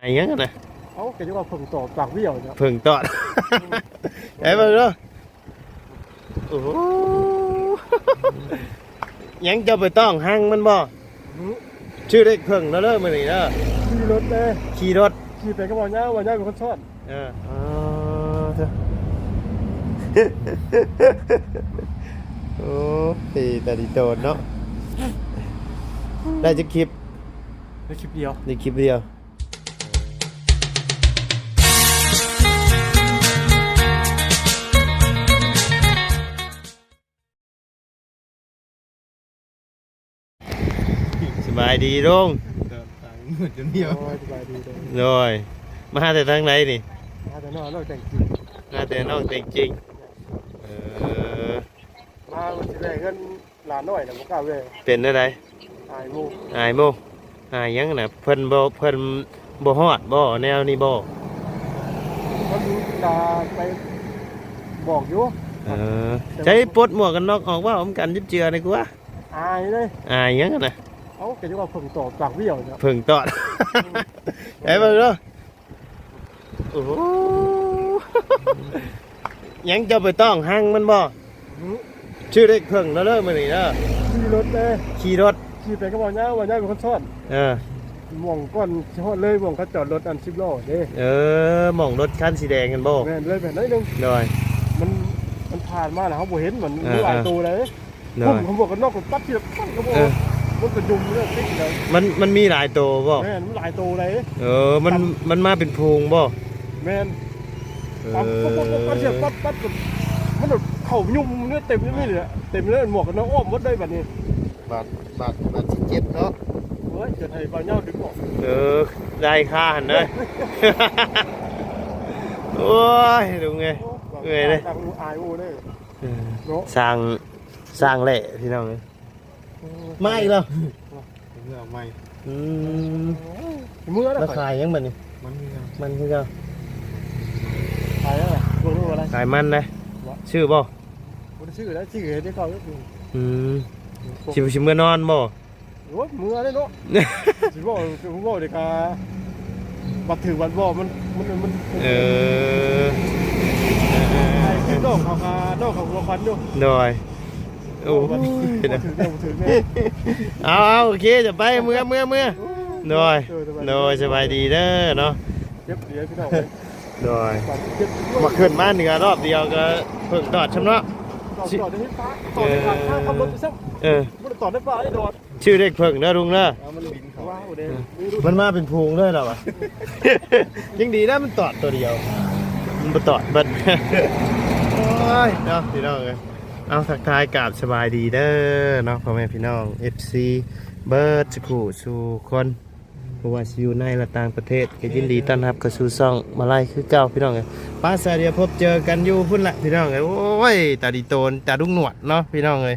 ອີຫຍັງຫັ້ນນະ? ເອົ້າ ກໍຈະວ່າເຜິ້ງຕອດປາກວຽວເນາະ ເຜິ້ງຕອດ ໃຫ້ເບິ່ງເດີ. ໂອ້ໂຫ ຫຍັງ ເຈົ້າໄປຕ້ອງຮັງມັນບໍ່? ອື ຊື່ເດັກເຜິ້ງເດີມື້ນີ້ເດີ. ຂີ່ລົດເດ້ ຂີ່ລົດ ຂີ່ໄປກັບບ່າວຍາວ ບ່າວຍາວເປັນຄົນຊ້ອນ. ເອີ ອໍ ເທີ ໂອ້ຍ ຕາດີໂຕນເນາະ. ໄດ້ຈັກຄລິບ? ໄດ້ຄລິບດຽວ ໄດ້ຄລິບດຽວ. ສະບາຍດີລຸງ. ໂດຍ ສະບາຍດີເດີ. ໂດຍ ມາແຕ່ທາງໃດນີ້? ມາແຕ່ນອກ ນອກແຕ່ງຈິງ ມາແຕ່ນອກແຕ່ງຈິງ. ເອີ ມາຊິແວ່ເຮືອນຫຼານນ້ອຍນະ ບໍ່ກ້າແວ່. ເປັນແນວໃດ? ອາຍໝູ່ ອາຍໝູ່ ອາຍຫຍັງນະ? ເພິ່ນບໍ່ ເພິ່ນບໍ່ຮອດບໍ່ ແນວນີ້ບໍ່? ເພິ່ນກະໄປບອກຢູ່. ເອີ ໃຊ້ປົດໝວກກັນນັອກອອກ ເວົ້ານຳກັນຈັບເຈືອນີ້ກວ່າ. ອາຍເດ້ ອາຍຫຍັງຫັ້ນນະ? ເອົ້າ ກໍຈະວ່າເຜິ້ງຕອດປາກວຽວເນາະ ເຜິ້ງຕອດ ໃຫ້ເບິ່ງເດີ. ໂອ້ໂຫ ຫຍັງ ເຈົ້າໄປຕ້ອງຮັງມັນບໍ່? ອື ຊື່ເດັກເຜິ້ງເດີມື້ນີ້ເດີ. ຂີ່ລົດເດ້ ຂີ່ລົດ ຂີ່ໄປກັບບ່າວຍາວ ບ່າວຍາວເປັນຄົນຊ້ອນ. ເອີ ໝ່ອງກ່ອນຊິຮອດເລີຍ ໝ່ອງເຂົາຈອດລົດອັນສິບລໍ້ເດ້. ເອີ ໝ່ອງລົດຄັນສີແດງຫັ້ນບໍ່? ແມ່ນ ເລີຍໄປໜ້ອຍໜຶ່ງ. ໂດຍ ມັນ ມັນຜ່ານມາແລ້ວເຮົາບໍ່ເຫັນ ມັນ ເອີ ມີຫຼາຍໂຕເດ້. ໂດຍ ເຂົາໝວກກັນນັອກປັດທີລະປັດກໍບໍ່ ເອີ ມັນກະດຸ່ມເລີຍຕິດເລີຍ. ມັນ ມັນມີຫຼາຍໂຕບໍ່? ແມ່ນ ມັນຫຼາຍໂຕເດ້. ເອີ ມັນ ມັນມາເປັນຝູງບໍ່? ແມ່ນ ເອີ ປັດ ປັດ ປັດ ປັດ ປັດ ປັດ ມັນເຂົ້າຫຍຸ້ມເລີຍ ເຕັມຢູ່ນີ້ແຫຼະ ເຕັມເລີຍ. ໝວກກັນນັອກອ້ອມໝົດເລີຍບັດນີ້. ບາດ ບາດ ບາດສິບເຈັດເນາະ. ໂອ້ຍ ຈະໃຫ້ບ່າວຍາວດຶງອອກ. ເອີ ໄດ້ຄ່າຫັ້ນເດີ. ໂອ້ຍ ລຸງເອີຍ ເມື່ອຍເດ້ ອາຍໂອເດ້. ເອີ ເນາະ ສ້າງ ສ້າງແຫຼະພີ່ນ້ອງເອີຍ. ໂອ້ ມາອີກແລ້ວ ເມືອໃໝ່. ອືມ ເມືອແລ້ວ ແລ້ວຂາຍຫຍັງບັດນີ້? ມັນຄືເກົ່າ ມັນຄືເກົ່າ. ຂາຍຫຍັງລະ? ເບິ່ງດູວ່າໄດ້ ຂາຍມັນເດ້. ບໍ່ ຊື້ບໍ່? ບໍ່ໄດ້ຊື້ແລ້ວ ຊື້ເຮັດໄດ້ເກົ່າຢູ່. ອືມ ຊິ ຊິເມືອນອນບໍ່? ໂອ້ຍ ເມືອເດ້ເນາະ ຊິເວົ້າ ຊິເວົ້າເດກາ ບັດຖືກບັດບໍ່ ມັນ ມັນ ມັນ ເອີ ໃຫ້ຄືນ້ອງເຂົາກະ ນ້ອງເຂົາຫົວຄວັນຢູ່. ໂດຍ ໂອ້ຍ ບໍ່ຖືກແນ່ ບໍ່ຖືກແນ່. ເອົາ ເອົາ ໂອເຄ ຈະໄປ ເມືອ ເມືອ ເມືອ. ໂດຍ ໂດຍ ສະບາຍດີເດີເນາະ. ເຈັບດີພີ່ນ້ອງເອີຍ. ໂດຍ ບາດເຈັບ ມາຂຶ້ນມາເໜືອລອບດຽວກະເພິ່ງຕອດຊ້ຳເນາະ. ຕອດ ຕອດໃນປ່າ ຕອດໃນປ່າ ເອີ ຂັບລົດໄປຊ້ຳ. ເອີ ບໍ່ໄດ້ຕອດໃນປ່າ ໄດ້ດອດ. ຊື່ເດັກເຜິ້ງເດີລຸງເດີ. ເອົາ ມັນບິນເຂົ້າ ວ້າວເດ້ ມັນມາເປັນຝູງເລີຍລະວະ. ຍັງດີນະ ມັນຕອດໂຕດຽວ ມັນບໍ່ຕອດເບິດ. ໂອ້ຍເນາະ ພີ່ນ້ອງເອີຍ. ເອົາ ທັກທາຍກາບສະບາຍດີເດີເນາະ ພໍ່ແມ່ພີ່ນ້ອງ ເອັຟຊີ ເບິດສູ່ຄູ່ສູ່ຄົນ ບໍ່ວ່າຊິຢູ່ໃນ ແລະ ຕ່າງປະເທດ ກໍຍິນດີຕ້ອນຮັບເຂົ້າສູ່ຊ່ອງມາໄລຄືເກົ່າ ພີ່ນ້ອງເອີຍ. ໄປ ສາຍດຽວພົບເຈີກັນຢູ່ພຸ້ນລະ ພີ່ນ້ອງເອີຍ. ໂອ້ຍ ຕາດີໂຕນ ຕາລຸງໜວດເນາະ ພີ່ນ້ອງເອີຍ.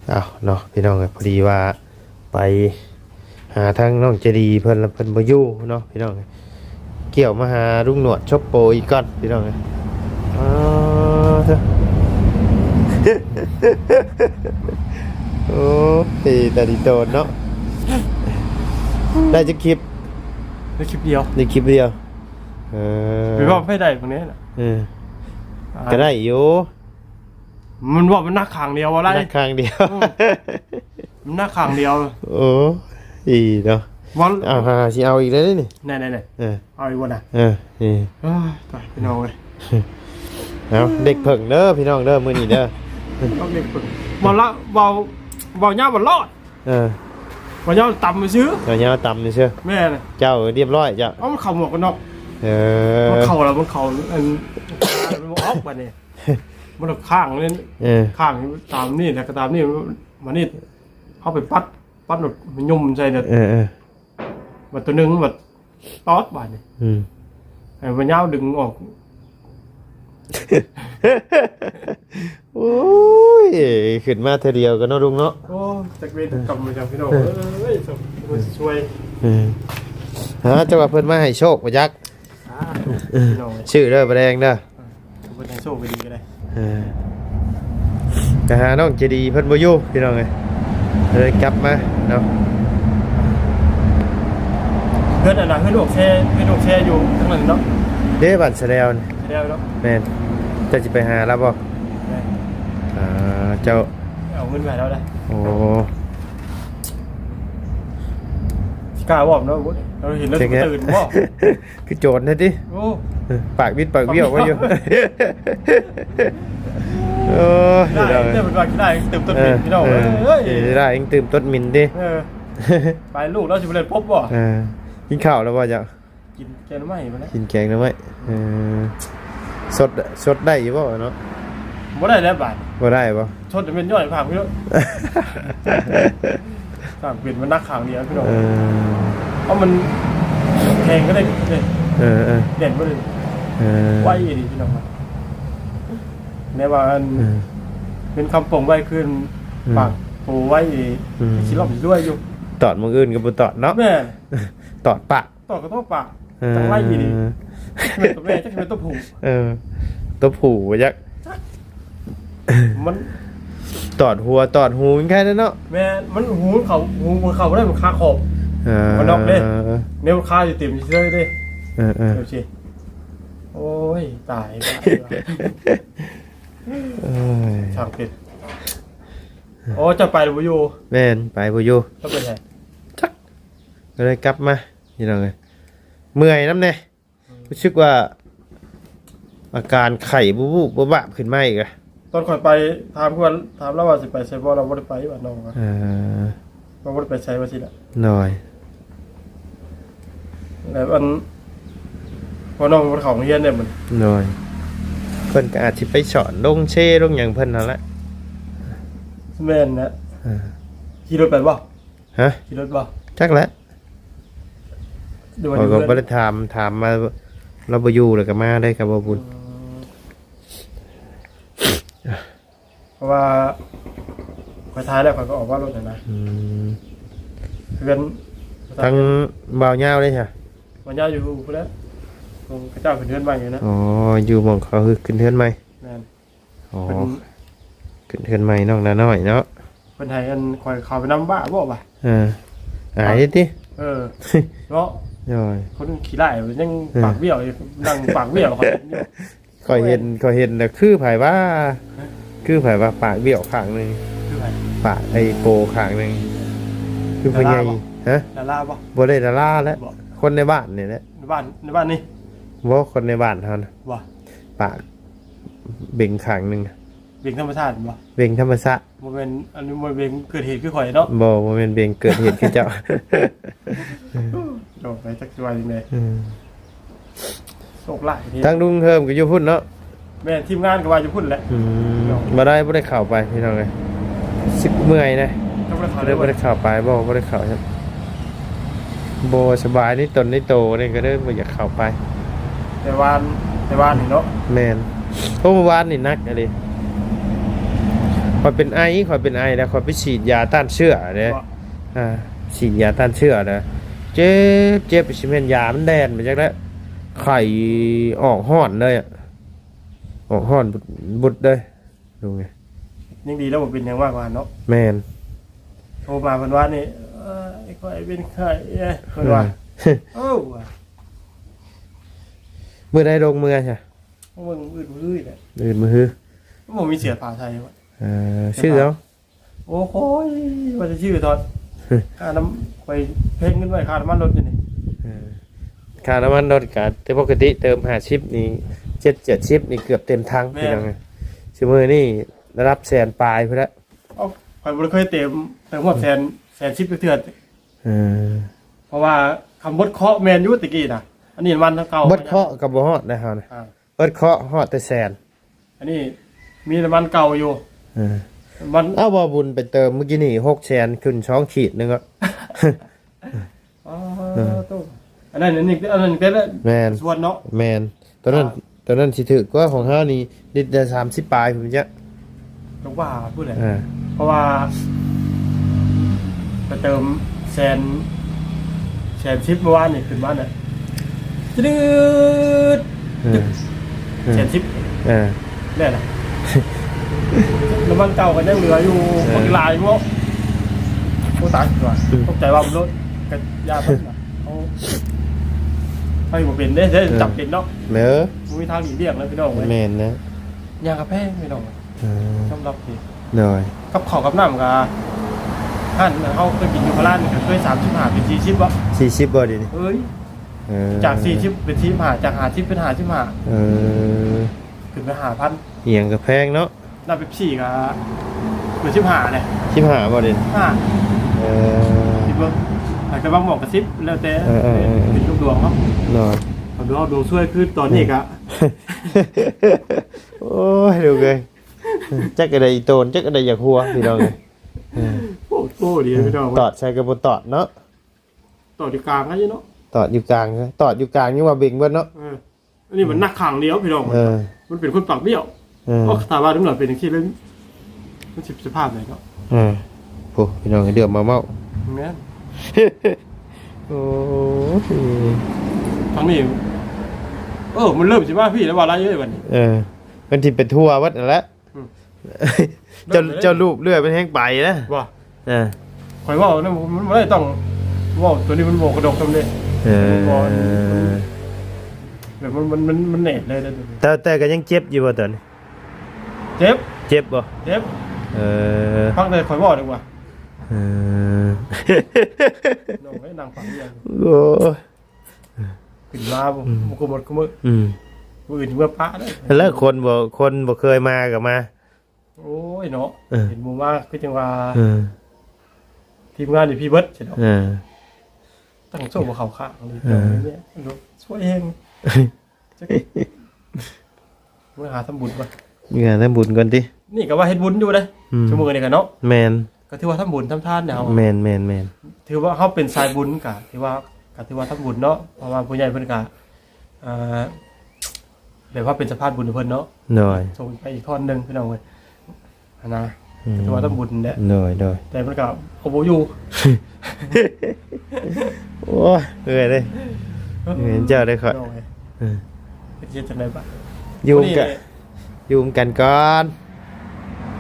ເອົາເນາະ ພີ່ນ້ອງເອີຍ ພໍດີວ່າໄປຫາທາງນ້ອງໃຈດີເພິ່ນ ແລ້ວເພິ່ນບໍ່ຢູ່ເນາະ ພີ່ນ້ອງເອີຍ. ກ່ຽວມາຫາລຸງໜວດຊົບໂປອີກກ່ອນ ພີ່ນ້ອງເອີຍ. ອໍ ເທີ ໂອ້ຍ ຕາດີໂຕນເນາະ. ໄດ້ຈັກຄລິບ? ໄດ້ຄລິບດຽວ ໄດ້ຄລິບດຽວ. ເອີ ໄປເວົ້າໃຜໄດ້ພວກນີ້ນະ. ເອີ ອ່າ ກໍໄດ້ຢູ່. ມັນເວົ້າ ມັນໜັກຂ້າງດຽວ ເວົ້າໄດ້ ໜັກຂ້າງດຽວ. ອືມ ມັນໜັກຂ້າງດຽວ. ໂອ້ ອີເນາະ ເວົ້າ ເອົາ ຫາຊິເອົາອີກແລ້ວນີ້. ແນ່ໆໆ ເອີ ເອົາອີກບໍ່ນະ? ເອີ ນີ້ ໂອ້ຍ ຕາຍ ພີ່ນ້ອງເອີຍ. ເອົາ ເດັກເຜິ້ງເດີ ພີ່ນ້ອງເດີ ມື້ນີ້ເດີ. ເອົາເດັກເຜິ້ງ ເວົ້າລະ ເວົ້າ ເວົ້າຍາວບໍ່ລອດ. ເອີ ເວົ້າຍາວຕຳຊື່ ເວົ້າຍາວຕຳຊື່. ແມ່ນ ເຈົ້າຮຽບຮ້ອຍເຈົ້າ. ເອົາ ມັນເຂົ້າໝວກກັນນັອກ. ເອີ ມັນເຂົ້າລະ ມັນເຂົ້າ ອັນ ມັນອອກບັດນີ້. ມັນຄ້າງເລີຍ ເອີ ຄ້າງຕາມນີ້ ແລ້ວກໍຕາມນີ້ ມານີ້ ເອົາໄປປັດ ປັດແລ້ວມາຍົມໃສ່ເດີ. ເອີໆ ບັດໂຕໜຶ່ງບັດຕອດບາດນີ້. ອືມ ໃຫ້ມັນຍາວດຶງອອກ. ໂອ້ຍ ຂຶ້ນມາເທື່ອດຽວກັນເນາະລຸງເນາະ. ໂອ້ ຈັກເວນຈັກກຳມາຈັ່ງ ພີ່ນ້ອງເອີຍ. ເອີ ຊ່ວຍ ເອີ ຫາ ຈັກວ່າເພິ່ນມາໃຫ້ໂຊກບໍ່ຈັກ. ອ່າ ພີ່ນ້ອງເອີຍ ຊື້ເດີ ປາແດງເດີ. ເອີ ບໍ່ໄດ້ໂຊກໄປດີກໍໄດ້. ເອີ ໄປຫານ້ອງໃຈດີເພິ່ນບໍ່ຢູ່ ພີ່ນ້ອງເອີຍ ເລີຍກັບມາເນາະ. ເຮືອນອັນນ່າ ເຮືອນອອກແຊ ເຮືອນອອກແຊຢູ່ທາງນັ້ນເນາະ ເດ້ ບ້ານສະແດວນີ້ ສະແດວເນາະ ແມ່ນ. ເຈົ້າຊິໄປຫາລາວບໍ່? ແມ່ນ. ອ່າ ເຈົ້າ ເອົາເງິນໄປໃຫ້ລາວໄດ໋. ໂອ້ ຊິກ້າເວົ້ານຳບໍ່? ເຮົາເຫັນແລ້ວຊິຕື່ນບໍ່? ຄືໂຈນແທ້ຕິ. ໂອ້ ເອີ ປາກບິດປາກບ້ຽວໄວ້ຢູ່. ໂອ້ຍ ໄດ້ ເອີ ເດີ ເພິ່ນວ່າຂີ້ຮ້າຍຕື່ມຕົດໝິ່ນ ເອີ ພີ່ນ້ອງເອີຍ. ເອີ ຂີ້ຮ້າຍຕື່ມຕົດໝິ່ນຕິ. ເອີ ໄປລູກລາວຊິບໍ່ໄດ້ພົບບໍ່? ເອີ ກິນເຂົ້າແລ້ວບໍ່ເຈົ້າ? ກິນແກງໜໍ່ໄມ້ພຸ້ນແຫຼະ ກິນແກງໜໍ່ໄມ້. ເອີ ສົດ ສົດໄດ້ຢູ່ບໍ່ເນາະ? ບໍ່ໄດ້ແລ້ວບາດ ບໍ່ໄດ້ບໍ່? ສົດແມ່ນຍ້ອຍພາກພີ່ນ້ອງ ສ້າງເປັນມັນໜັກຂ້າງດຽວພີ່ນ້ອງ. ເອີ ເພາະມັນແຂງກໍໄດ້ເດ້. ເອີໆ ແໜ້ນບໍ່ໄດ້. ເອີ ໄວອີ່ຫຼີພີ່ນ້ອງ ແນວວ່າອັນ ເອີ ເປັນຄຳປົງໄວຂຶ້ນ ອືມ ປາກໂຕໄວອີ່ຫຼີ ອືມ ຊິລ້ຳຊິລວຍຢູ່. ຕອດມື້ອື່ນກໍບໍ່ຕອດເນາະ. ແມ່ນ ຕອດປາກ ຕອດກໍຕົວປາກ ເອີ ຈັກໄວອີ່ຫຼີ. ແມ່ນຕົວແມ່ ຈັກຊິແມ່ນຕົວຜູ້. ເອີ ຕົວຜູ້ບໍ່ຈັກ ມັນຕອດຫົວຕອດຫູມັນໄຄແລ້ວເນາະ. ແມ່ນ ມັນຫູເຂົ້າ ຫູມັນເຂົ້າບໍ່ໄດ້ ມັນຄາຂອບ. ເອີ ມັນນອກເດ້ ແນວມັນຄາຢູ່ເຕັມເຊີຍເດ້. ເອີໆ ໂອເຄ ໂອ້ຍ ຕາຍ ເອີຍ ຊ່າງເປັນ. ໂອ້ ເຈົ້າໄປບໍ່ຢູ່? ແມ່ນ ໄປບໍ່ຢູ່. ເຈົ້າໄປໃສ? ຈັກ ກໍເລີຍກັບມາ ພີ່ນ້ອງເອີຍ ເມື່ອຍນຳແດ່. ອືມ ຮູ້ສຶກວ່າອາການໄຂ້ບູບໆບາບໆຂຶ້ນມາອີກ. ຕອນຂ້ອຍໄປຖາມເພື່ອນ ຖາມລາວວ່າຊິໄປໃສບໍ່ ລາວບໍ່ໄດ້ໄປວ່າ ນ້ອງວ່າ. ເອີ ລາວບໍ່ໄດ້ໄປໃສວ່າຊີ້ລະ. ໂດຍ ແລ້ວອັນ ພໍ່ນ້ອງບໍ່ໄດ້ເຂົ້າໂຮງຮຽນເດ້ມັນ. ໂດຍ ເພິ່ນກໍອາດຊິໄປສອນລົງເຊລົງຫຍັງເພິ່ນຫັ້ນແຫຼະ. ແມ່ນແຫຼະ. ເອີ ຂີ່ລົດໄປບໍ່? ຮະ? ຂີ່ລົດບໍ່? ຈັກແຫຼະ ຫຼືວ່າຢູ່ເຮືອນ? ຂ້ອຍກໍບໍ່ໄດ້ຖາມ ຖາມມາ ລາວບໍ່ຢູ່ແລ້ວກໍມາໄດ້ກັບບໍ່ບຸນ. ອືມ ເພາະວ່າຂ້ອຍຖ່າຍແລ້ວ ຂ້ອຍກໍອອກມາລົດຫັ້ນນະ. ອືມ ເຮືອນ ທາງບ່າວຍາວເດ້ຊະ? ບ່າວຍາວຢູ່ພຸ້ນແຫຼະ ຂອງເຂົາເຈົ້າຂຶ້ນເຮືອນໃໝ່ຢູ່ນະ. ອໍ ຢູ່ໝ່ອງເຂົາຂຶ້ນເຮືອນໃໝ່. ແມ່ນ. ອໍ ເພິ່ນ ຂຶ້ນເຮືອນໃໝ່ນ້ອງນານ້ອຍເນາະ. ເພິ່ນໃຫ້ອັນຂ້ອຍເຂົ້າໄປນຳບ້າບໍ່ວະ? ເອີ ອາຍຕິ. ເອີ ເນາະ. ໂດຍ ຄົນຂີ້ຮ້າຍຍັງ ເອີ ປາກບ້ຽວຢູ່ ນັ່ງປາກບ້ຽວຂ້ອຍເຫັນຢູ່. ຂ້ອຍເຫັນ ຂ້ອຍເຫັນນະ ຄືໃຜວະ? ຮະ? ຄືໃຜວະ? ປາກບ້ຽວຂ້າງໜຶ່ງ. ຄືໃຜ? ປາກໄອ້ໂປຂ້າງໜຶ່ງ ຄືພໍ່ໃຫຍ່. ດາລາບໍ່? ຮະ? ດາລາບໍ່? ບໍ່ໄດ້ດາລາແຫຼະ ບໍ່? ຄົນໃນບ້ານນີ້ແຫຼະ. ໃນບ້ານ ໃນບ້ານນີ້? ບໍ່ ຄົນໃນບ້ານເຮົານະ. ບໍ່? ປາກ ເບັງຂ້າງໜຶ່ງ. ເບັງທຳມະຊາດບໍ່? ເບັງທຳມະຊາດ. ບໍ່ແມ່ນ ອັນນີ້ບໍ່ແມ່ນເບັງເກີດເຫດຄືຂ້ອຍເນາະ. ບໍ່ ບໍ່ແມ່ນເບັງເກີດເຫດຄືເຈົ້າ. ດອກໄປຈັກຊິວ່າຈັ່ງໃດ. ອືມ ໂຊກຫຼາຍເດ້. ທາງລຸງເຮີມກໍຢູ່ພຸ້ນເນາະ. ແມ່ນ ທີມງານກໍວ່າຢູ່ພຸ້ນແຫຼະ. ອືມ ເນາະ ບໍ່ໄດ້ ບໍ່ໄດ້ເຂົ້າໄປພີ່ນ້ອງເອີຍ ຊິເມື່ອຍນະ. ເຈົ້າບໍ່ໄດ້ເຂົ້າ ເລີຍບໍ່ໄດ້ເຂົ້າໄປ. ບໍ່ ບໍ່ໄດ້ເຂົ້າ. ບໍ່ສະບາຍໃນຕົນໃນໂຕນີ້ ກໍເລີຍບໍ່ຢາກເຂົ້າໄປ. ແຕ່ວານ ແຕ່ວານນີ້ເນາະ. ແມ່ນ. ໂອ້ ເມື່ອວານນີ້ໜັກອີ່ຫຼີ. ຂ້ອຍເປັນໄອ ຂ້ອຍເປັນໄອ ແລ້ວຂ້ອຍໄປສີດຢາຕ້ານເຊື້ອເດ້. ບໍ່? ອ່າ ສີດຢາຕ້ານເຊື້ອນະ ເຈັບ ເຈັບ ຊິແມ່ນຢາມັນແລ່ນໄປຈັກແລ້ວ ໄຂ້ອອກຮ້ອນເລີຍ ອອກຮ້ອນບຸດໆເລີຍ. ລຸງເອີຍ ຍັງດີແລ້ວບໍ່ເປັນຫຍັງມາກກວ່າຫັ້ນເນາະ. ແມ່ນ. ໂທມາເພິ່ນວ່ານີ້ ເອີ ຂ້ອຍເປັນໄຂ້ເອີ ເພິ່ນວ່າ. ເອີ ເອີ ວ່າ ມື້ໃດລົງເມືອຊະ? ເບິ່ງອື່ນມື້ຮືແຫຼະ. ອື່ນມື້ຮື. ບໍ່ມີເສື້ອຜ້າໃສ່. ເອີ ຊື້ເອົາ. ໂອ້ໂຫຍ ວ່າຈະຊື້ຕອນ ຄ່ານ້ຳ ຂ້ອຍເພງເງິນໄວ້ຄ່ານ້ຳມັນລົດຢູ່ນີ້. ເອີ ຄ່ານ້ຳມັນລົດກະ ແຕ່ປົກກະຕິເຕີມຫ້າສິບນີ້ ເຈັດ ເຈັດສິບນີ້ເກືອບເຕັມຖັງ. ແມ່ນ. ພີ່ນ້ອງເອີຍ ຊຸມື້ນີ້ລະດັບແສນປາຍພຸ້ນລະ. ເອົ້າ ຂ້ອຍບໍ່ໄດ້ເຄີຍເຕີມ ເຕີມຮອດແສນ ແສນສິບຈັກເທື່ອ. ເອີ ເພາະວ່າຄຳບົດເຄາະແມ່ນຢູ່ແຕ່ກີ້ນະ ອັນນີ້ນ້ຳມັນເກົ່າ. ບົດເຄາະກໍບໍ່ຮອດໄດ໋ເຮົານະ. ອ່າ ເບິດເຄາະຮອດແຕ່ແສນ. ອັນນີ້ມີນ້ຳມັນເກົ່າຢູ່. ເອີ ມັນ ເອົາ ບໍ່ບຸນໄປເຕີມມື້ກີ້ນີ້ ຫົກແສນ ຂຶ້ນສອງຂີດໜຶ່ງເນາະ. ອໍ ເອີ ໂຕ ອັນນັ້ນ ອັນນີ້ ອັນນັ້ນກໍໄດ້. ແມ່ນ. ສ່ວນເນາະ. ແມ່ນ. ຕອນນັ້ນ ອ່າ ຕອນນັ້ນຊິຖືກກວ່າຂອງເຮົານີ້ ລິດລະສາມສິບປາຍພຸ້ນຈ້ະ. ກໍວ່າພຸ້ນແຫຼະ. ເອີ ເພາະວ່າໄປເຕີມແສນ ແສນສິບເມື່ອວານນີ້ ຂຶ້ນມານະ ຈະດືດ ເອີ ແສນສິບ. ເອີ ແລ້ວລະ ນ້ຳມັນເກົ່າກໍຍັງເຫຼືອຢູ່. ເອີ ບັກຫຼາຍເນາະ. ໂອ້ ຕາຍ ອືມ ຕົກໃຈວ່າມັນລົດ ກໍຢ່າໄປນະ ເຮົາ ໄປບໍ່ເປັນເດ້ ເອີ ຈຳເປັນເນາະ ເອີ ບໍ່ມີທາງຫຼີກລ້ຽງແລ້ວພີ່ນ້ອງເອີຍ ແມ່ນນະ ຍ່າງກະແພງພີ່ນ້ອງ ເອີ ຍອມຮັບເດ ໂດຍ ກັບເຂົ້າກັບນ້ຳກະ ຮ້ານເຮົາເຄີຍກິນຢູ່ໂຄລາດນີ້ກະເຄີຍສາມສິບຫ້າ ເປັນສີ່ສິບບໍ່ ສີ່ສິບບໍ່ດຽວນີ້ ເອີຍ ເອີ ຈາກສີ່ສິບເປັນສີ່ສິບຫ້າ ຈາກຫ້າສິບເປັນຫ້າສິບຫ້າ ເອີ ຂຶ້ນໄປຫ້າພັນ ອີ່ຫຍັງກະແພງເນາະ ນ້ຳເປັບຊີກະເປັນສິບຫ້າເດ້ ສິບຫ້າບໍ່ເດ ສິບຫ້າ ເອີ ຊິເບິ່ງ ອາດຈະບາງໝ່ອງກະສິບ ແລ້ວແຕ່ ເອີ ເອີ ເອີ ເປັນດວງເນາະ ເນາະ ດວງ ດວງຊ່ວຍຄືຕອນນີ້ກະ ເອີ ໂອ້ຍ ລູກເອີຍ ຈັກອັນໃດອີ່ໂຕນ ຈັກອັນໃດຢາກຫົວ ພີ່ນ້ອງເອີຍ ເອີ ໂອ້ໂຫ ດີພີ່ນ້ອງ ຕອດໃສ່ກະບໍ່ຕອດເນາະ ຕອດຢູ່ກາງຫັ້ນເນາະ ຕອດຢູ່ກາງ ຕອດຢູ່ກາງຍັງວ່າເບັງເບິດເນາະ ເອີ ອັນນີ້ມັນໜັກຂ້າງດຽວພີ່ນ້ອງ ເອີ ມັນເປັນຄົນປາກບ້ຽວ ເອີ ເພາະຖ້າວ່າເດັກນ້ອຍເປັນຈັ່ງຊີ້ແລ້ວ ມັນຊິສະພາບໃດເນາະ ເອີ ໂອ້ ພີ່ນ້ອງເດືອດມາເມົາ ແມ່ນ ໂອ້ຍ ທາງນີ້ ເອີ ມັນເລີ່ມຊິມາພີ້ແລ້ວວ່າໄລເອີຍບັດນີ້ ເອີ ເພິ່ນຊິໄປທົ່ວເບິດຫັ້ນແຫຼະ ອືມ ເຈົ້າ ເຈົ້າລູບເລື່ອຍມັນແຮງໄປນະ ບໍ່ ເອີ ຂ້ອຍເວົ້ານຳ ມັນບໍ່ໄດ້ຕ້ອງເວົ້າ ໂຕນີ້ມັນບໍ່ກະດົກນຳເດ້ ເອີ ມັນບໍ່ ແບບມັນ ມັນ ມັນ ມັນແໜດເລີຍເດ້ ແຕ່ ແຕ່ກະຍັງເຈັບຢູ່ບໍ່ຕອນນີ້ ເຈັບ ເຈັບບໍ່ ເຈັບ ເອີ ຟັງແຕ່ຂ້ອຍເວົ້າດີກວ່າ ເອີ ນ້ອງເອີຍ ນັ່ງຟັງຢູ່ ໂອ້ຍ ຂຶ້ນມາບໍ່ ອືມ ບໍ່ຄືໝົດຄືມື້ ອືມ ມື້ອື່ນເມືອປະເດີ ແລ້ວຄົນບໍ່ ຄົນບໍ່ເຄີຍມາກະມາ ໂອ້ຍເນາະ ເອີ ເຫັນໝູ່ມາຄືຈັ່ງວ່າ ເອີ ທີມງານຢູ່ພີ້ເບິດຊັ້ນດອກ ເອີ ຕັ້ງໂຊບໍ່ເຂົ້າຂ້າງເລີຍ ເອີ ຊ່ວຍແຮງ ເມືອຫາທຳບຸນກ່ອນ ເມືອຫາທຳບຸນກ່ອນຕິ ນີ້ກະວ່າເຮັດບຸນຢູ່ເດ້ ອືມ ຊຸມື້ນີ້ກະເນາະ ແມ່ນ ກະຖືວ່າທຳບຸນທຳທານເນາະ ແມ່ນໆໆ ຖືວ່າເຮົາເປັນສາຍບຸນກະຖືວ່າ ກະຖືວ່າທຳບຸນເນາະ ເພາະວ່າຜູ້ໃຫຍ່ເພິ່ນກະ ເອີ ແບບວ່າເປັນສະພານບຸນໃຫ້ເພິ່ນເນາະ ໂດຍ ສົ່ງໄປອີກທ່ອນໜຶ່ງພີ່ນ້ອງເອີຍ ຫັ້ນນະ ອືມ ກະຖືວ່າທຳບຸນແຫຼະ ໂດຍໆ ແຕ່ມັນກະເອົາບໍ່ຢູ່ ໂອ້ຍ ເມື່ອຍເດ້ ເອີ ເຫັນເຈົ້າໄດ້ຂ້ອຍ ໂດຍ ເອີ ເຮັດຈັ່ງໃດບາດ ຢູ່ ມື້ນີ້ ກະ ຢູ່ນຳກັນກ່ອນ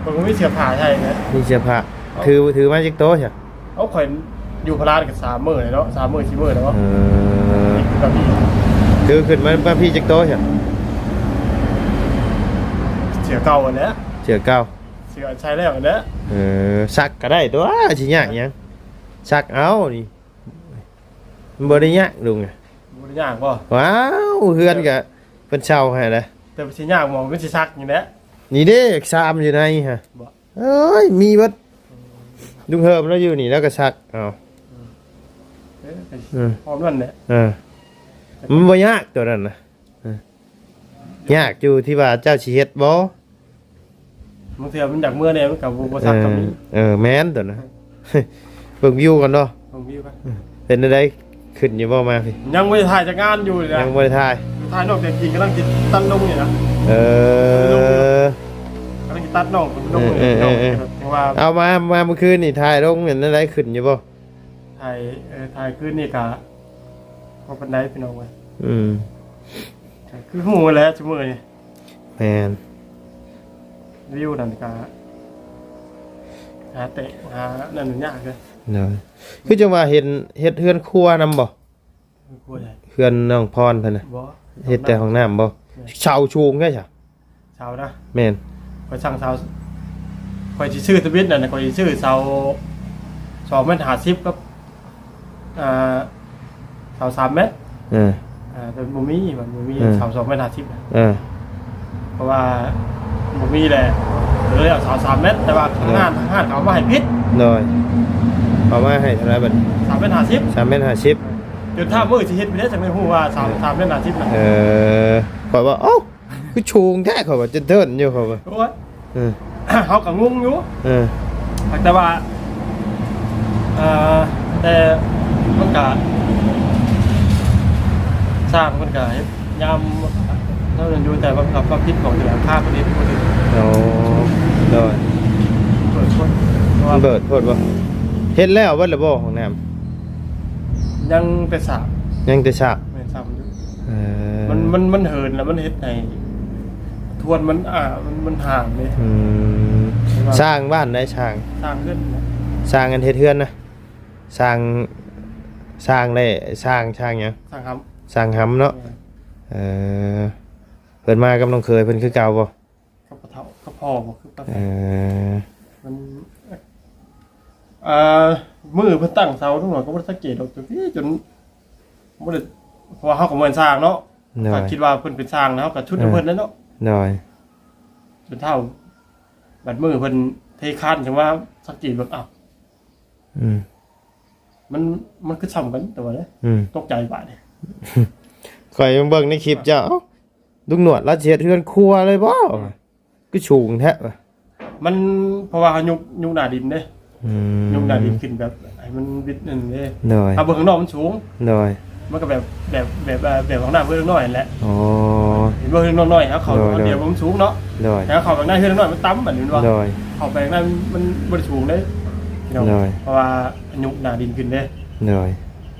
ເພິ່ນບໍ່ມີເສື້ອຜ້າໃສ່ເດ້ ມີເສື້ອຜ້າ ເອົ້າ ຖື ຖືມາຈັກໂຕຊະ ເອົາ ຂ້ອຍຢູ່ພະລານກະສາມມື້ແລ້ວເນາະ ສາມມື້ສີ່ມື້ແລ້ວ ເອີ ຖືຂຶ້ນມາ ມາພີ້ຈັກໂຕຊະ ເສື້ອເກົ່າຫັ້ນແຫຼະ ເສື້ອເກົ່າ ເສື້ອໃສ່ແລ້ວຫັ້ນແຫຼະ ເອີ ຊັກກະໄດ້ຕົວະ ຊິຍາກຫຍັງ ຊັກເອົານີ້ ມັນບໍ່ໄດ້ຍາກລຸງ ບໍ່ໄດ້ຍາກບໍ່ ວ້າວ ເຮືອນກະເພິ່ນເຊົ່າໃຫ້ແຫຼະ ແຕ່ຊິຍາກໝ່ອງມັນຊິຊັກນີ້ແຫຼະ ນີ້ເດ້ ຊາມຢູ່ໃນຫັ້ນ ບໍ່ ເອີຍ ມີເບິດ ອືມ ລຸງເຮີມລາວຢູ່ນີ້ ລາວກະຊັກເອົາ ອືມ ເອີ ອືມ ພ້ອມນັ້ນແຫຼະ ເອີ ມັນບໍ່ຍາກໂຕນັ້ນນະ ເອີ ຍາກຢູ່ທີ່ວ່າເຈົ້າຊິເຮັດບໍ່ ບາງເທື່ອມັນຢາກເມືອແດ່ ມັນກະບໍ່ ບໍ່ຊັກກະມີ ເອີ ເອີ ແມ່ນໂຕນັ້ນ ເບິ່ງວິວກ່ອນເນາະ ເບິ່ງວິວກ່ອນ ເປັນແນວໃດ ຂຶ້ນຢູ່ບໍ່ມາພີ້ ຍັງບໍ່ໄດ້ຖ່າຍຈັກງານຢູ່ນີ້ນະ ຍັງບໍ່ໄດ້ຖ່າຍ ຖ່າຍນອກແຕ່ກິນກຳລັງຊິຕັດລົງນີ້ນະ ເອີ ກຳລັງຊິຕັດນ້ອງ ເອີ ເອີ ເອີ ເອີ ເພາະວ່າ ເອົາມາ ມາມື້ຄືນນີ້ຖ່າຍລົງເປັນແນວໃດ ຂຶ້ນຢູ່ບໍ່ ຖ່າຍ ເອີ ຖ່າຍຄືນນີ້ກະ ພໍປານໃດພີ່ນ້ອງເອີຍ ອືມ ກະຄືຮູ້ແຫຼະຊຸມື້ນີ້ ແມ່ນ ວິວນັ້ນກະ ຫາແຕະ ຫານັ້ນຍາກເດີ ໂດຍ ຄືຈັ່ງວ່າເຫັນເຮັດເຮືອນຄົວນຳບໍ່ ເຮືອນຄົວໃດ ເຮືອນນ້ອງພອນເພິ່ນນະ ບໍ່ ເຮັດແຕ່ຫ້ອງນ້ຳບໍ່ ແມ່ນ ເສົາສູງແທ້ຊະ ເສົານະ ແມ່ນ ຂ້ອຍສັ່ງເສົາ ຂ້ອຍຊິຊື້ທຳອິດນັ້ນ ຂ້ອຍຊິຊື້ເສົາສອງແມັດຫ້າສິບກັບ ອ່າ ເສົາສາມແມັດ ເອີ ອ່າ ແຕ່ບໍ່ມີ ມັນບໍ່ມີ ເອີ ເສົາສອງແມັດຫ້າສິບ ເອີ ເພາະວ່າບໍ່ມີແຫຼະ ເລີຍເອົາເສົາສາມແມັດ ແຕ່ວ່າທາງ ເອີ ຮ້ານ ທາງຮ້ານເຂົາເອົາມາໃຫ້ຜິດ ໂດຍ ເອົາມາໃຫ້ເທົ່າໃດບັດນີ້ ສາມແມັດຫ້າສິບ ສາມແມັດຫ້າສິບ ຈົນຖ້າມື້ຊິເຮັດໄປແລ້ວ ຈັ່ງໄດ້ຮູ້ວ່າສາມ ເອີ ສາມແມັດຫ້າສິບນະ ເອີ ຂ້ອຍວ່າ ເອົ້າ ຄືສູງແທ້ ຂ້ອຍວ່າ ຈົນເທີນຢູ່ ຂ້ອຍວ່າ ໂອ້ຍ ເອີ ເຮົາກະງົງຢູ່ ເອີ ແຕ່ວ່າ ເອີ ແຕ່ມັນກະ ຊ່າງເພິ່ນກະເຮັດຍາມນັ້ນຢູ່ ແຕ່ວ່າເຂົາກະຜິດຂອງທີ່ຫຼັງຄາເພິ່ນເຮັດບໍ່ຖືກ ໂອ້ ໂດຍ ເປີດໂພດ ເປີດໂພດບໍ່ ເຮັດແລ້ວເບິດແລ້ວບໍ່ຫ້ອງນ້ຳ ຍັງແຕ່ສາບ ຍັງແຕ່ສາບ ແມ່ນ ສາບຢູ່ ເອີ ມັນ ມັນ ມັນເຫີນແລ້ວ ມັນເຮັດໃຫ້ທວນມັນ ອ່າ ມັນ ມັນຫ່າງເດ້ ອືມ ແຕ່ວ່າ ຊ່າງບ້ານໃດ ຊ່າງ ຊ່າງເຮືອນ ຊ່າງອັນເຮັດເຮືອນນະ ຊ່າງ ຊ່າງແຫຼະ ຊ່າງ ຊ່າງຫຍັງ? ຊ່າງຫຳ ຊ່າງຫຳເນາະ. ແມ່ນ. ເອີ ເພິ່ນມາກັບນ້ອງເຂີຍເພິ່ນຄືເກົ່າບໍ່? ກັບພໍ່ເຖົ້າ ກັບພໍ່ບໍ່ ຄືກັບ ເອີ ມັນ ເອີ ມື້ເພິ່ນຕັ້ງເສົາ ລຸງໜວດກໍບໍ່ໄດ້ສັງເກດດອກ ຈົນ ຈົນບໍ່ໄດ້ ເພາະວ່າເຮົາກໍບໍ່ແມ່ນຊ່າງເນາະ. ໂດຍ. ຖ້າຄິດວ່າເພິ່ນເປັນຊ່າງແລ້ວ ເຮົາກໍຊຸດໃຫ້ເພິ່ນແຫຼະເນາະ. ໂດຍ. ຈົນເຖົ້າ ບັດມື້ເພິ່ນເທຄານ ຈັ່ງວ່າສັງເກດເບິ່ງ ອ້າວ ອືມ ມັນ ມັນຄືຊ່ຳກັນ ແຕ່ວ່າເດ້ ອືມ ຕົກໃຈບາດນີ້. ຂ້ອຍເບິ່ງໃນຄລິບເຈົ້າ ເອົ້າ ລຸງໜວດລາວຊິເຮັດເຮືອນຄົວເລີຍບໍ່? ອືມ ຄືສູງແທ້ວະ. ມັນ ເພາະວ່າເຮົາຍົກ ຍົກໜ້າດິນເດ້. ອືມ ຍົກໜ້າດິນຂຶ້ນແບບໃຫ້ມັນວິດນັ້ນເດ້. ໂດຍ. ຖ້າເບິ່ງຂ້າງນອກມັນສູງ. ໂດຍ. ມັນກໍແບບ ແບບ ແບບ ແບບຂອງໜ້າເບິ່ງໜ້ອຍແຫຼະ. ອໍ ເຫັນບໍ່? ເຮືອນນ້ອຍໆ ເຮົາເຂົ້າ ໂດຍ ເຮົາດຽວມັນສູງເນາະ. ໂດຍ. ແຕ່ເຮົາເຂົ້າໄປໃນເຮືອນນ້ອຍມັນຕ່ຳ ບັດນີ້ແມ່ນບໍ່? ໂດຍ. ເຂົ້າໄປໃນມັນ ມັນບໍ່ໄດ້ສູງເດ້ພີ່ນ້ອງ. ໂດຍ. ເພາະວ່າຍົກໜ້າດິນຂຶ້ນເດ້. ໂດຍ.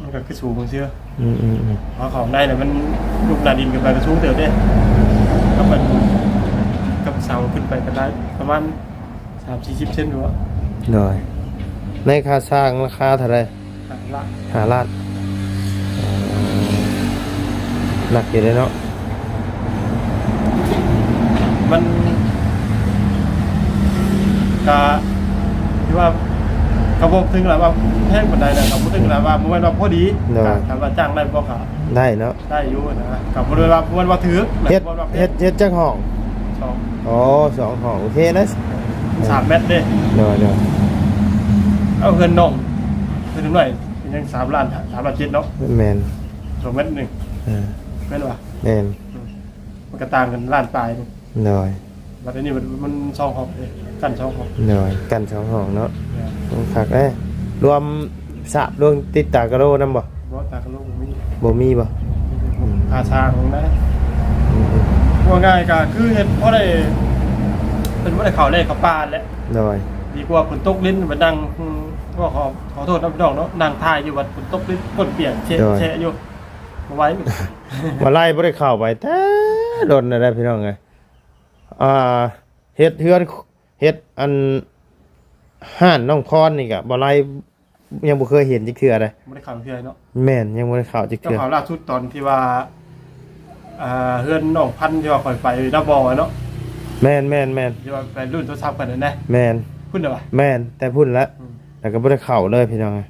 ມັນກໍຄືສູງຊື່. ອືມໆໆ ເຮົາເຂົ້າໄດ້ແລ້ວມັນ ຍົກໜ້າດິນຂຶ້ນໄປກໍສູງເຕີບເດ້. ກັບມັນ ກັບເສົາຂຶ້ນໄປກໍໄດ້ປະມານ ສາມສີ່ສິບເຊັນຢູ່. ໂດຍ. ໃນຄ່າສ້າງລາຄາເທົ່າໃດ? ຫ້າລ້ານ ຫ້າລ້ານ. ໜັກຢູ່ເດ້ເນາະ. ມັນກະ ຖືວ່າກະບໍ່ເຖິງລະວ່າແພງປານໃດນະ ກະບໍ່ເຖິງລະວ່າ ບໍ່ແມ່ນວ່າພໍດີ. ໂດຍ. ກະ ກະວ່າຈ້າງໄດ້ບໍ່ ກະໄດ້ເນາະ. ໄດ້ຢູ່ນະ ກໍບໍ່ໄດ້ວ່າ ບໍ່ແມ່ນວ່າຖືກ ເຮັດ ບໍ່ວ່າແພງ ເຮັດ ເຮັດຈັກຫ້ອງ? ສອງ. ອໍ ສອງຫ້ອງ ໂອເຄເດ້. ສາມແມັດເດ້. ໂດຍໆ. ເອົາເຮືອນນ້ອງ ເຮືອນນ້ອຍຍັງສາມລ້ານ ສາມລ້ານເຈັດເນາະ. ແມ່ນ. ສອງແມັດໜຶ່ງ. ເອີ ແມ່ນບໍ່? ແມ່ນ. ອືມ ມັນກໍຕ່າງກັນລ້ານປາຍໜຶ່ງ. ໂດຍ. ບັດອັນນີ້ມັນ ມັນສອງຫ້ອງເດ້ ກັ້ນສອງຫ້ອງ. ໂດຍ ກັ້ນສອງຫ້ອງເນາະ. ໂອ້ ຄັກເດ້. ລວມສາບ ລວມຕິດຕາກະໂລນຳບໍ່? ບໍ່ ຕາກະໂລບໍ່ມີ. ບໍ່ມີບໍ່? ອືມ ຄ່າສ້າງນະ. ອືມໆ ເວົ້າງ່າຍກໍຄືເຮັດພໍໄດ້ ເພິ່ນບໍ່ໄດ້ເຂົ້າແລ້ວ ເຂົ້າປ່າແຫຼະ. ໂດຍ. ດີກວ່າຝົນຕົກລິນໄປນັ່ງ ອືມ ກໍຂໍ ຂໍໂທດນຳພີ່ນ້ອງເນາະ ນັ່ງຖ່າຍຢູ່ ບັດຝົນຕົກລິນກົ້ນປຽກແຊະ ໂດຍ ແຊະຢູ່ ບໍ່ໄຫວ. ບໍ່ໄຫຼ ບໍ່ໄດ້ເຂົ້າໄປແຕ່ດົນແລ້ວເດ້ ພີ່ນ້ອງເອີຍ. ອ່າ ເຮັດເຮືອນ ເຮັດອັນ ຮ້ານນ້ອງພອນນີ້ກະບໍ່ໄຫຼ ຍັງບໍ່ເຄີຍເຫັນຈັກເທື່ອເດ້. ບໍ່ໄດ້ເຂົ້າເທື່ອເນາະ. ແມ່ນ ຍັງບໍ່ໄດ້ເຂົ້າຈັກເທື່ອ. ເຈົ້າເຂົ້າລ່າສຸດຕອນທີ່ວ່າ ເອີ ເຮືອນນ້ອງພັນທີ່ວ່າຂ້ອຍໄປນາບໍ່ເນາະ. ແມ່ນໆໆ ທີ່ວ່າໄປລຸ້ນໂທລະສັບກັນນັ້ນນະ. ແມ່ນ. ພຸ້ນເດ້ວະ? ແມ່ນ ແຕ່ພຸ້ນແຫຼະ. ອືມ ແລ້ວກໍບໍ່ໄດ້ເຂົ້າເລີຍ ພີ່ນ້ອງເອີຍ.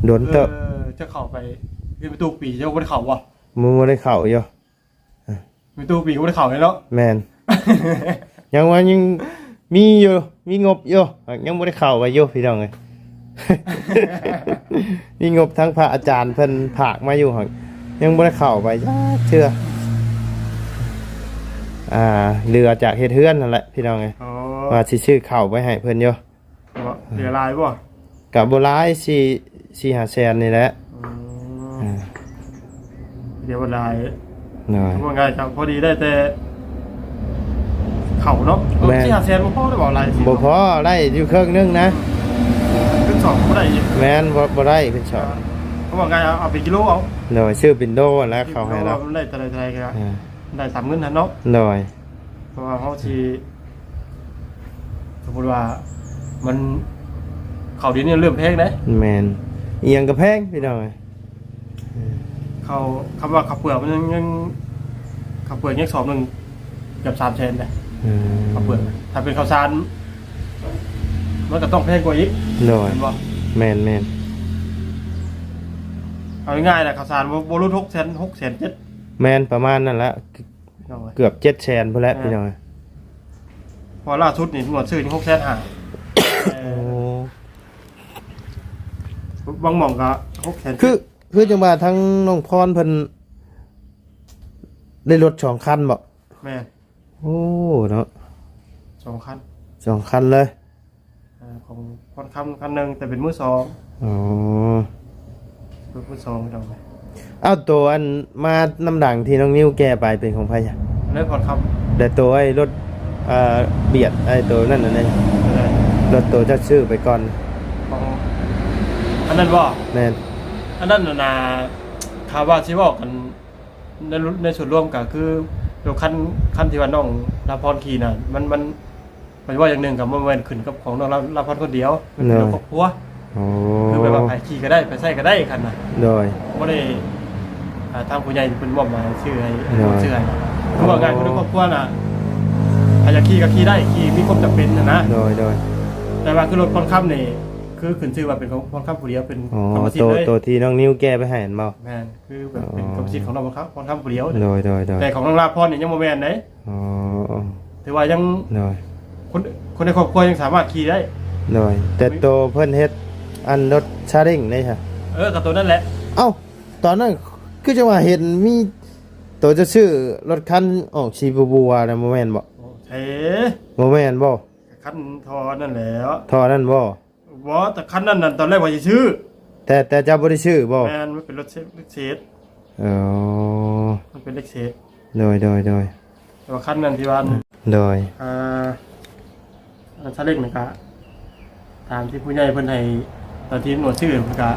ດົນເຕີບ. ເອີ ເຈົ້າເຂົ້າໄປເຮືອນປະຕູປີ ເຈົ້າບໍ່ໄດ້ເຂົ້າບໍ່? ບໍ່ ບໍ່ໄດ້ເຂົ້າຢູ່. ມີຕູ້ປີກໍບໍ່ໄດ້ເຂົ້າເລີຍເນາະ. ແມ່ນ ຍັງວ່າຍັງມີຢູ່ ມີງົບຢູ່ ຍັງບໍ່ໄດ້ເຂົ້າໄປຢູ່ພີ່ນ້ອງເອີຍ. ມີງົບທາງພະອາຈານເພິ່ນຝາກມາຢູ່ ຍັງບໍ່ໄດ້ເຂົ້າໄປຈັກເທື່ອ. ອ່າ ເຫຼືອຈາກເຮັດເຮືອນຫັ້ນແຫຼະພີ່ນ້ອງເອີຍ. ອໍ ວ່າຊິຊື້ເຂົ້າໄປໃຫ້ເພິ່ນຢູ່. ບໍ່ ເຫຼືອຫຼາຍບໍ່? ກະບໍ່ຫຼາຍ ສີ່ ສີ່ຫ້າແສນນີ້ແຫຼະ. ອືມ ອ່າ ເຫຼືອບໍ່ຫຼາຍ. ໂດຍ ວ່າງ່າຍກໍພໍດີໄດ້ແຕ່ເຂົ້າເນາະ. ແມ່ນ ສີ່ຫ້າແສນບໍ່ພໍໄດ້ບໍ່? ຫຼາຍ ບໍ່ພໍ ໄດ້ຢູ່ເຄິ່ງໜຶ່ງນະ. ຂຶ້ນສອງບໍ່ໄດ້ອີກ. ແມ່ນ ບໍ່ ບໍ່ໄດ້ຂຶ້ນສອງ. ເພາະວ່າງ່າຍເອົາ ເອົາເປັນກິໂລເອົາ. ໂດຍ ຊື້ເປັນໂລຫັ້ນແຫຼະ ເຂົາໃຫ້ເນາະ. ມັນໄດ້ເທົ່າໃດເທົ່າໃດກໍ ອ່າ ໄດ້ຕາມເງິນຫັ້ນເນາະ. ໂດຍ ເພາະວ່າເຮົາຊິ ສົມມຸດວ່າມັນ ເຂົ້າດຽວນີ້ເລີ່ມແພງເດ້. ແມ່ນ ອີ່ຫຍັງກໍແພງພີ່ນ້ອງເອີຍ. ເຂົ້າ ຄຳວ່າເຂົ້າເປືອກມັນຍັງ ຍັງ ເຂົ້າເປືອກຍັງສອບໜຶ່ງເກືອບສາມແສນເດ້. ອືມ ເຂົ້າເປືອກ ຖ້າເປັນເຂົ້າສານ ມັນກໍຕ້ອງແພງກວ່າອີກ. ໂດຍ ແມ່ນບໍ່? ແມ່ນໆ ເອົາງ່າຍໆນະ ເຂົ້າສານບໍ່ ບໍ່ຫຼຸດຫົກແສນ ຫົກແສນເຈັດ. ແມ່ນ ປະມານນັ້ນລະ. ພີ່ນ້ອງເອີຍ ເກືອບເຈັດແສນພຸ້ນແຫຼະ ແມ່ນ ພີ່ນ້ອງເອີຍ. ເພາະວ່າລ່າສຸດນີ້ຕຳຫຼວດຊື້ນີ້ຫົກແສນຫ້າ. ໂອ້ ບາງໝ່ອງກໍຫົກແສນ. ຄື ຄືຈັ່ງວ່າທາງນ້ອງພອນເພິ່ນໄດ້ລົດສອງຄັນບໍ? ແມ່ນ. ໂອ້ ເນາະ ສອງຄັນ ສອງຄັນເລີຍ. ເອີ ຂອງພອນຄຳຄັນໜຶ່ງ ແຕ່ເປັນມືສອງ. ອໍ ລົດມືສອງພີ່ນ້ອງ. ອ້າວ ໂຕອັນມານຳຫຼັງທີ່ນ້ອງນິວແກ່ໄປເປັນຂອງໃຜ? ເລີຍພອນຄຳ. ແຕ່ໂຕໄອ້ລົດ ເອີ ບຽດ ໄອ້ໂຕນັ້ນນະເດ້. ໂຕໃດ? ລົດໂຕເຈົ້າຊື້ໄປກ່ອນ. ຂອງ ອັນນັ້ນບໍ່? ແມ່ນ. ອັນນັ້ນນະ ຖ້າວ່າຊິເວົ້າກັນ ໃນ ໃນສ່ວນລວມກໍຄື ລົດຄັນ ຄັນທີ່ວ່ານ້ອງລາພອນຂີ່ນະ ມັນ ມັນ ຂ້ອຍເວົ້າຢ່າງໜຶ່ງກໍບໍ່ແມ່ນຂຶ້ນກັບຂອງນ້ອງລາ ລາພອນຄົນດຽວ ມັນຂຶ້ນກັບ ໂດຍ ຄອບຄົວ. ໂອ້ ຄືແບ ແຕ່ວ່າໃຜຂີ່ກໍໄດ້ ໃຜໃຊ້ກໍໄດ້ຄັນນະ ໂດຍ ບໍ່ໄດ້ ອ່າ ທາງຜູ້ໃຫຍ່ເພິ່ນມອບໝາຍຊື້ໃຫ້ ໂດຍ ຊື້ໃຫ້ ຄືວ່າງ່າຍ ຄົນໃນຄອບຄົວນະ ໃຜຢາກຂີ່ກໍຂີ່ໄດ້ ຂີ່ມີຄວາມຈຳເປັນຫັ້ນນະ ໂດຍ ໂດຍ ແຕ່ວ່າຄືລົດພອນຄຳນີ້ ຄືຂຶ້ນຊື່ວ່າເປັນຂອງພອນຄຳຜູ້ດຽວ ເປັນ ອໍ ກຳມະສິດ ໂຕ ເລີຍ ໂຕທີ່ນ້ອງນິວແກະໄປໃຫ້ຫັ້ນບໍ່? ແມ່ນ ຄືແບບເປັນ ອໍ ກຳມະສິດຂອງນ້ອງພອນຄຳ ພອນຄຳຜູ້ດຽວ ໂດຍ ໂດຍ ໂດຍ ແຕ່ຂອງນ້ອງລາພອນນີ້ຍັງບໍ່ແມ່ນເດ້ ອໍ ຖືວ່າຍັງ ໂດຍ ຄົນ ຄົນໃນຄອບຄົວຍັງສາມາດຂີ່ໄດ້ ໂດຍ ແຕ່ໂຕເພິ່ນເຮັດອັນລົດຊາເລັ້ງເດ້ຊະ ເອີ ກໍໂຕນັ້ນແຫຼະ ເອົ້າ ຕອນນັ້ນຄືຈັ່ງວ່າເຫັນມີໂຕຈະຊື້ລົດຄັນອອກສີບົວໆນະ ບໍ່ແມ່ນບໍ່? ໂອ້ ເອີ ບໍ່ແມ່ນບໍ່? ຄັນທໍ່ນັ້ນແຫຼະ ທໍ່ນັ້ນບໍ່? ບໍ່ ແຕ່ຄັນນັ້ນນັ້ນຕອນແລກວ່າຊິຊື້ ແຕ່ ແຕ່ເຈົ້າບໍ່ໄດ້ຊື້ບໍ່? ແມ່ນ ມັນເປັນລົດເສດ ເອີ ມັນເປັນເລັກເສດ ໂດຍ ໂດຍ ໂດຍ ແຕ່ວ່າຄັນນັ້ນທີ່ວ່າ ໂດຍ ອ່າ ອັນຊາເລັ້ງນີ້ກະ ຕາມທີ່ຜູ້ໃຫຍ່ເພິ່ນໃຫ້ ຕອນທີ່ຕຳຫຼວດຊື້ເພິ່ນກະ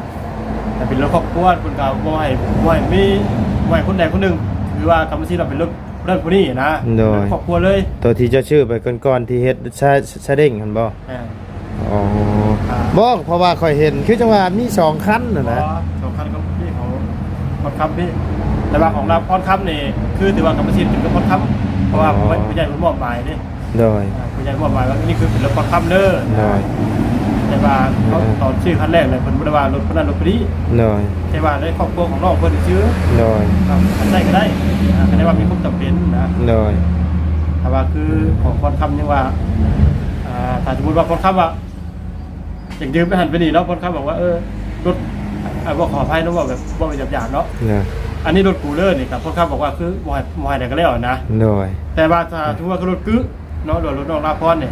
ໃຫ້ເປັນລົດຄອບຄົວ ເພິ່ນກະບໍ່ໃຫ້ ບໍ່ໃຫ້ມີ ບໍ່ໃຫ້ຄົນໃດຄົນໜຶ່ງ ຫຼືວ່າກຳມະສິດວ່າເປັນລົດຜູ້ນັ້ນຜູ້ນີ້ນະ ໂດຍ ເປັນຄອບຄົວເລີຍ ໂຕທີ່ເຈົ້າຊື້ໄປກ່ອນໆ ທີ່ເຮັດຊາ ຊາເລັ້ງຫັ້ນບໍ່? ແມ່ນ ອໍ ອ່າ ບໍ່ ເພາະວ່າຂ້ອຍເຫັນຄືຈັ່ງວ່າມີສອງຄັນຫັ້ນນະ ບໍ່ ສອງຄັນກໍມີຂອງພອນຄຳນີ້ ແຕ່ວ່າຂອງລາວພອນຄຳນີ້ ຄືຖືວ່າກຳມະສິດເປັນຂອງພອນຄຳ ເພາະວ່າ ອໍ ຜູ້ໃຫຍ່ເພິ່ນມອບໝາຍເດ້ ໂດຍ ອ່າ ຜູ້ໃຫຍ່ມອບໝາຍວ່າ ນີ້ຄືເປັນລົດພອນຄຳເດີ ໂດຍ ແຕ່ວ່າເຂົາ ເອີ ຕອນຊື້ຄັນແລກເລີຍ ເພິ່ນບໍ່ໄດ້ວ່າລົດຄົນນັ້ນລົດຄົນນີ້ ໂດຍ ແຕ່ວ່າໃນຄອບຄົວຂອງນ້ອງເພິ່ນຊື່ ໂດຍ ຄັນໃດກໍໄດ້ ອ່າ ຄັນໄດ້ວ່າມີຄວາມຈຳເປັນນະ ໂດຍ ຖ້າວ່າຄືຂອງພອນຄຳຍັງວ່າ ອ່າ ຖ້າສົມມຸດວ່າພອນຄຳວ່າ ຢາກຢືມໄປຫັ້ນໄປນີ້ເນາະ ພອນຄຳບອກວ່າ ເອີ ລົດ ອ່າ ບໍ່ ຂໍອະໄພເນາະ ເວົ້າແບບ ເວົ້າຫຍາບໆເນາະ ໂດຍ ອັນນີ້ລົດກູເລີນີ້ ກໍພອນຄຳບອກວ່າ ຄືບໍ່ໃຫ້ ບໍ່ໃຫ້ໄດ້ກໍແລ້ວນະ ໂດຍ ແຕ່ວ່າຖ້າ ອ່າ ຖືວ່າຄືລົດກື້ເນາະ ຫຼືວ່າລົດນ້ອງລາພອນນີ້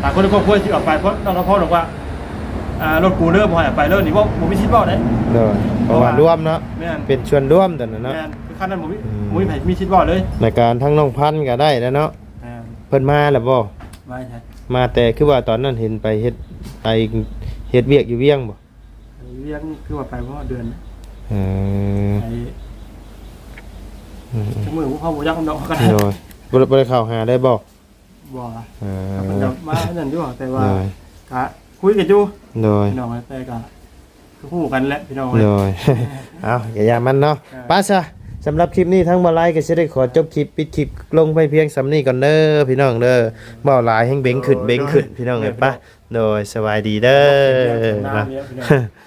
ອ່າ ຖ້າຄົນໃນຄອບຄົວຊິເອົາໄປ ເພາະນ້ອງລາພອນບອກວ່າ ອ່າ ລົດກູເລີບໍ່ໃຫ້ເອົາໄປເລີນີ້ ບໍ່ ບໍ່ມີສິດເວົ້າເດ້ ໂດຍ ເພາະວ່າ ເພາະວ່າລວມເນາະ ແມ່ນ ເປັນສ່ວນລວມຕົວນັ້ນເນາະ ແມ່ນ ຄືຄັນນັ້ນບໍ່ມີ ອືມ ບໍ່ມີໃຜມີສິດເວົ້າເລີຍ ໃນການທາງນ້ອງພັນກໍໄດ້ແລ້ວເນາະ ອ່າ ເພິ່ນມາແລ້ວບໍ່? ມາໃສ? ມາແຕ່ຄືວ່າຕອນນັ້ນເຫັນໄປເຮັດ ໄປເຮັດວຽກຢູ່ວຽງບໍ່? ໄປວຽງຄືວ່າໄປບໍ່ຮອດເດືອນ ເອີ ໄປ ອືມ ຈັກມື້ ເຮົາບໍ່ຈັກນຳດອກ ເຮົາກໍໄດ້ ໂດຍ ບໍ່ ບໍ່ໄດ້ເຂົ້າຫາເລີຍບໍ່? ບໍ່ ເອີ ເພິ່ນກໍມາອັນນັ້ນຢູ່ ແຕ່ວ່າ ໂດຍ ກະຄຸຍກັນຢູ່ ໂດຍ ພີ່ນ້ອງ ແຕ່ກະ ຄືຮູ້ກັນແຫຼະພີ່ນ້ອງເອີຍ ໂດຍ ເອົ້າ ຢ່າ ຢ່າມັນເນາະ ເອີ ໄປຊະ ສຳລັບຄລິບນີ້ທາງບ່າວໄລກໍຊິໄດ້ຂໍຈົບຄລິບ ປິດຄລິບລົງໄປພຽງສ່ຳນີ້ກ່ອນເດີພີ່ນ້ອງເດີ ເວົ້າຫຼາຍແຮ່ງເບັງຂຶ້ນ ເອີ ເບັງຂຶ້ນ ໂດຍ ພີ່ນ້ອງເອີຍ ໂດຍ ໄປ ໂດຍ ສະບາຍດີເດີ ເປັນເລື່ອງເປັນລາວແລ້ວພີ່ນ້ອງ